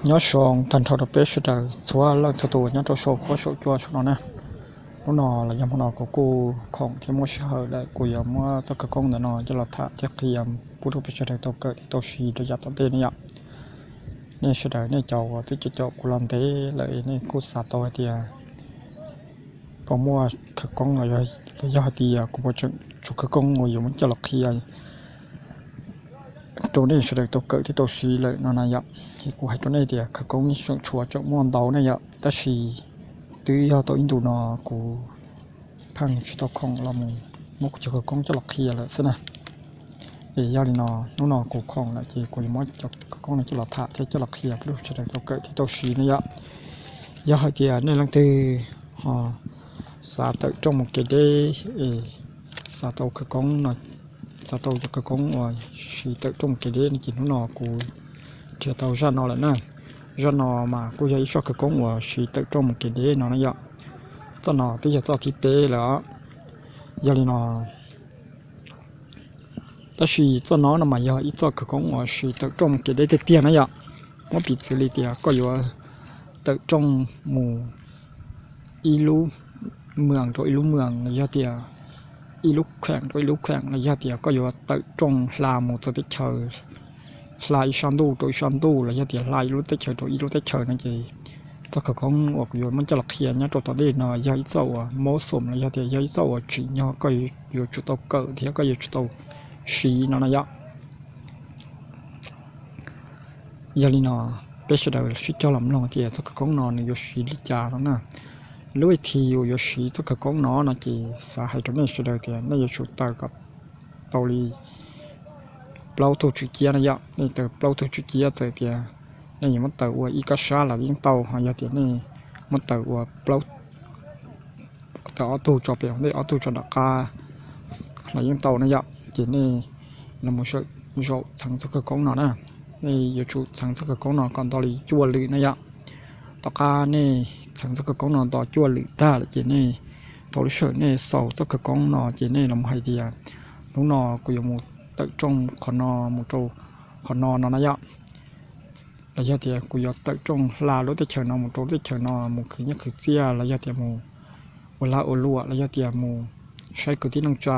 Nyob zoo tag nrho rau peb sawv daws txhua leej txhua tus nyob rau saum huab saum cua saum no na. Hnub no los yog hmo no kuv kuj khoom thiab muaj sij hawm lawm, kuv yuav muab txoj khawv koob ntawm no coj los tham thiab qhia pub rau peb sawv daws tau kawm thiab tau siv rau yav tom ntej ne yom. Nej sawv daws nej cov uas twb caum caum kuv los ntev lawm nej kuj xav tau hais tias puas muaj khawv koob los yog hais tias kuv puas tseem tshuav khawv koob uas yuav muab coj los qhia rau nej sawv daws tau kawm thiab tau siv lawm no na yom. Es kuv hais rau nej tias khawv koob tseem tshuav tseem muaj ntau ne yom, tab sis twb yog tau ib ntus no kuv pheej tsis tau khoom los mus muab kuv cov khawv koob coj los qhia lawm xwb na. Es yog li no, hnub no kuv khoom lawm ces kuv yuav muab cov khawv koob no coj los tham thiab coj los qhia pub rau sawv daws tau kawm thiab tau siv ne yom. Yog hais tias nej leej twg ho xav tawm rooj mus kev deb es xav tau khawv koob no, xav tau cov khawv koob uas siv tawm rooj mus kev deb no ces hnub no kuv nrhiav tau zaj no lawm na. Zaj no mas kuj yog ib zaj khawv koob uas siv tawm rooj mus kev deb no na yom. Txoj no twb yog txoj thib peb lawm os. Yog li no, tab sis txoj no no mas yog ib txoj khawv koob uas siv tawm rooj mus kev deb tiag tiag na yom. Muab piv txwv li tias koj yuav tawm rooj mus ib lub moos rau ib lub moos los yog tias ib lub kheem rau ib lub kheem los yog tias koj yuav tawm rooj hla mus txog teb chaws, hla ib sab ntuj rau ib sab ntuj los yog tias hla ib lub teb chaws rau ib lub teb chaws no ces txoj khawv koob uas kuv yuav muab coj los qhia nyob rau tom ntej no yog ib txoj uas mob xom los yog tias yog ib txoj uas tsim nyog koj yuav tsum tau kawm thiab koj yuav tsum tau siv no na yom. Yog li no, peb sawv daws sib cog los mloog tias txoj khawv koob no nws yuav siv li cas no na. Lub ib thib uas yuav siv txoj khawv koob no no ces xav hais rau nej sawv daws tias nej yuav tsum tawm kom tau li plaub tug tswm ciab na yom. Nej tawm plaub tug tswm ciab, txawm tias nej yuav muab tawm ua ib kab sab los yeej tau, ho yog tias nej muab tawm ua plaub, tawm ob tug tso pem hauv ntej ob tug tso nram qab los yeej tau na yom. Ces nej los zaum txheev txoj khawv koob no na. Nej yuav tsum txheev txoj khawv koob no kom nto li cuaj lwm na yom. Tom qab nej txheev txoj khawv koob no nto cuaj lwm tag lawm ces nej, thaum lub sij hawm nej xaus txoj khawv koob no ces nej los hais tias hnub no kuv yuav mus tawm rooj qhov no mus rau qhov no no na yom. Los yog tias kuv yuav tawm rooj hla lub teb chaws no mus rau lub teb chaws no mus khwv nyiaj khwv txiaj los yog tias mus ua lag ua luam los yog tias mus saib kwv tij neej tsa,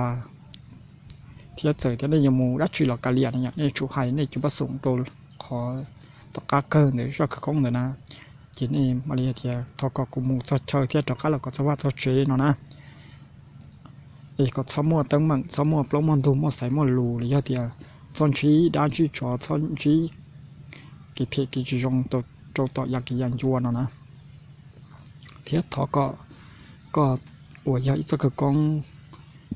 thiab txawm tias nej yuav mus dab tsi los kav liam no yom, nej tsum hais nej cov pab xoom rau qhov tom qab kawg ntawm zaj khawv koob ntawd na. Ces nej mam li hais tias thov kom kuv mus txog chaw thiab rov qab los kom txog vaj txog tsev no na. Es kom txhob muaj teeb meem, txhob muaj plaub muaj ntug, muaj xaiv muaj lus los yog tias txhob ntsib dab ntsib tsov, txhob ntsib kev phem kev tsis zoo rau tom yav kev yav ncua no na. Thiab thov kom koj uas yog ib txoj khawv koob,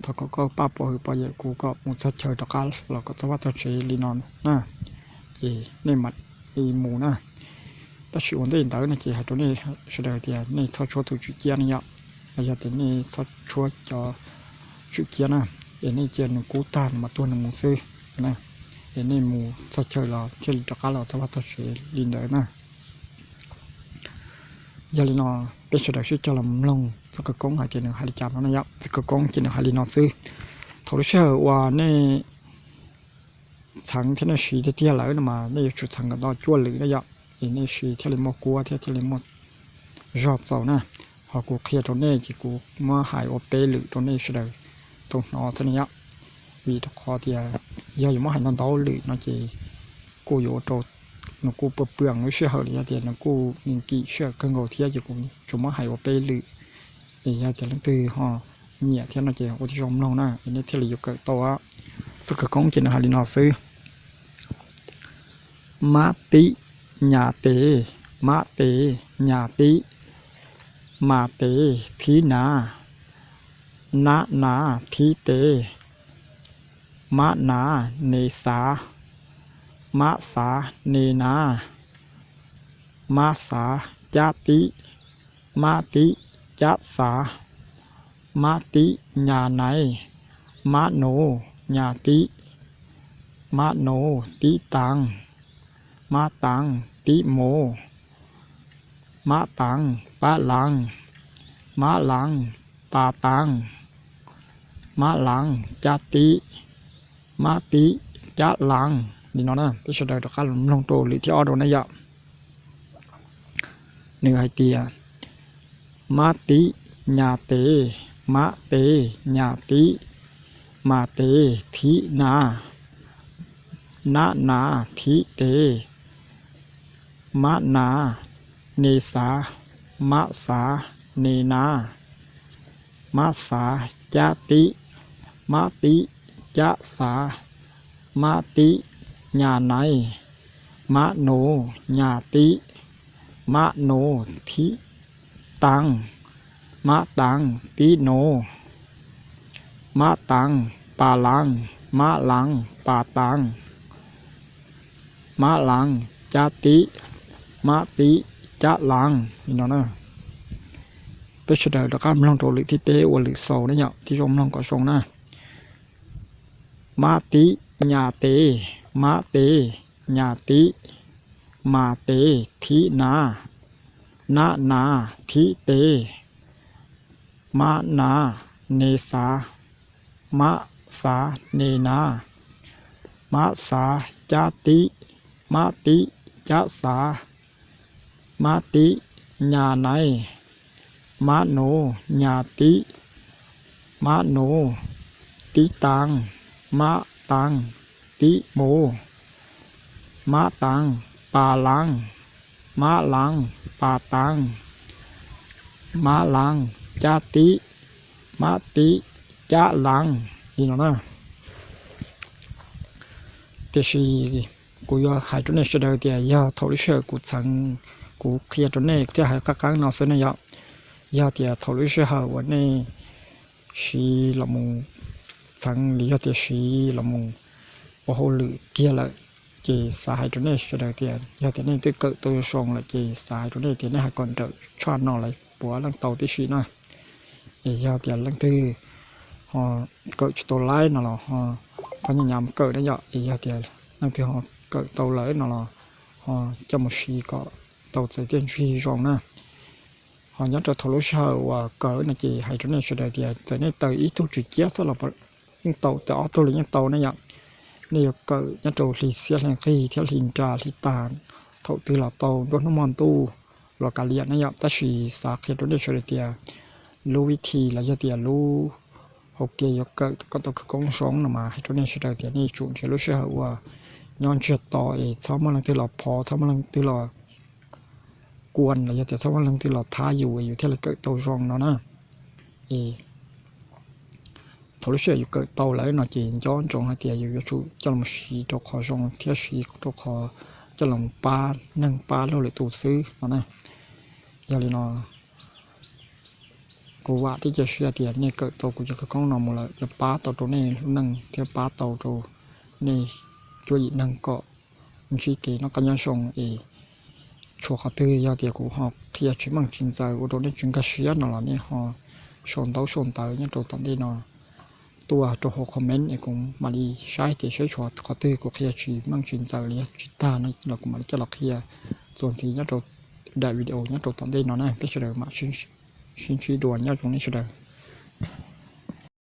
thov kom koj pab pov hwm pov yawm kuv kom mus txog chaw rov qab los kom txog vaj txog tsev li no na. Ces nej mam li mus na. Tab sis ua ntej ntawd no ces hais rau nej sawv daws tias nej txhob tshuav tus tswm ciab ne yom. Los yog tias nej txhob tshuav cov tswm ciab na, es nej cia nws kub tag nws mam tuag nws mus xwb na. Es nej mus txog chaw los thiaj li rov qab los txog vaj txog tsev li ntawd na. Yog li no, peb sawv daws sib cog los mloog txoj khawv koob hais tias nws hais li cas no na yom. Txoj khawv koob ces nws hais li no xwb. Thaum lub sij hawm uas nej txheev thiab nej siv tiag tiag lawm no mas nej yuav tsum txheev kom nto cuaj lwm na yom, es nej siv thiaj li muaj kuab thiab thiaj li muaj zog txaus na. Ho kuv qhia rau nej ces kuv muab hais ua peb lwm rau nej sawv daws tau hnov xwb na yom. Vim rau qhov tias yog yuav muab hais ntau ntau lwm no ces kuj yuav ua rau nws kuj pw pw lub sij hawm los yog tias nws kuj nkim sij hawm kawg nkaus thiab ces kuv tsuas muab hais ua peb lwm. Es yog tias leej twg ho nyiam thiab no ces ua tib zoo mloog na, es nej thiaj li yuav kawm tau. Txoj khawv koob ces nws hais li no xwb: mab tib, nyas tes, mab tes, nyas tib, mas tes, thib nav, nab nav, thib tes, mab nav, nes xav, mab xav, nes nav, mab xav, cab tib, mab tib, cab xav, mab tib, nyas naiv, mab nov, nyas tib, mab nov, tib taav, mab taav, tib mov, mab taav, pab laav, mab laav, pas taav, mab laav, cab tib, mab tib, cab laav. Li no na, peb sawv daws rov qab los mloog rau lwm thib ob rau na yom. Nws hais tias, mab tib nyas tev, mab tev nyas tib, mas tev thib nav, nab nav thib tev, mab nav ne xav, mab xav ne nav, mab xav cab tib, mab tib cab xav, mab tib nyas naiv, mab nuv nyas tib, mab nuv thib taag, mab taag tib nuv, mab taag pas laag, mab laag pas taag, mab laag cab tib, mab tib cab laag li no na. Peb sawv daws rov qab mloog rau lwm thib peb ua lwm xaus na yom, tib zoo mloog kom zoo na. Mab tib nyas tev, mab tev nyas tib, mas tev thib nav, nab nav thib tev, mab nav ne xav, mab xav ne nav, mab xav cab tib, mab tib cab xav, mab tib nyas naiv, mab nuv nyas tib, mab nuv tib taag, mab taag tib muv, mab taag pas laag, mab laag pas taag, mab laag cab tib, mab tib cab laag li no na. Tiam sis kuv yuav hais rau nej sawv daws tias yog thaum lub sij hawm kuv txheev, kuv qhia rau nej thiaj hais qab qeeb no xwb ne yom. Yog tias thaum lub sij hawm uas nej siv los mus txheev li, yog tias siv los mus ua hauj lwm kiag lawm, ces xav hais rau nej sawv daws tias yog tias nej twb kawm tau zoo lawm ces xav hais rau nej tias nej hais kom nrawm tshaj no lawm puav leej tau tib si na. Es yog tias leej twg ho kawm tsis tau laib no los ho pab nyam nyam kawm na yom. Es yog tias leej twg ho kawm tau lawm no los ho coj mus siv kom tau txais txiaj ntsig zoo na. Ho nyob rau thaum lub sij hawm uas kawm no ces hais rau nej sawv daws tias txawm nej taws ib tug tswm ciab xwb los yeej tau, taws ob tug los yeej tau ne yom. Nej yuav kawm nyob rau hli xiab hli nqig thiab hli nra hli tag, thaum twg los tau, nruab hnub hmo ntuj los kav liam ne yom. Tab sis xav qhia rau nej sawv daws tias lub vib thi los yog tias lub hauv kev yuav kawm kom tau khawv koob zoo no mas hais rau nej sawv daws tias nej tsum nrhiav lub sij hawm uas nyob ntsiag to es txhob muaj leej twg los phov, txhob muaj leej twg los kuam los yog tias txhob muaj leej twg los thab yus es yus thiaj li kawm tau zoo no na. Es thaum lub sij hawm yus kawm tau lawm no ces nco ntsoov hais tias yus yuav tsum coj los siv rau qhov zoo thiab siv rau qhov coj los pab neeg pab luag lwm tus xwb no na. Yog li no kuv vam thiab cia siab tias nej kawm tau kuv cov khawv koob no mus lawm yuav pab tau rau nej lub neej thiab pab tau rau nej cuab yim neeg kom ntsib kev noj qab nyob zoo. Es tshuav qhov twg yog tias kuv ho qhia tsis meej tsis ntxaws ua rau nej tsis nkag siab no los nej ho sau ntaub sau ntawv nyob rau tom ntej no tuaj rau hauv comment es kuv mam li saib tias saib tshuav qhov twg kuv qhia tsis meej tsis ntxaws li yog tsis tag no los kuv mam li coj los qhia txuas ntxiv nyob rau daim video nyob rau tom ntej no na. Peb sawv daws mam sib ntsib dua, nyob zoo nej sawv daws.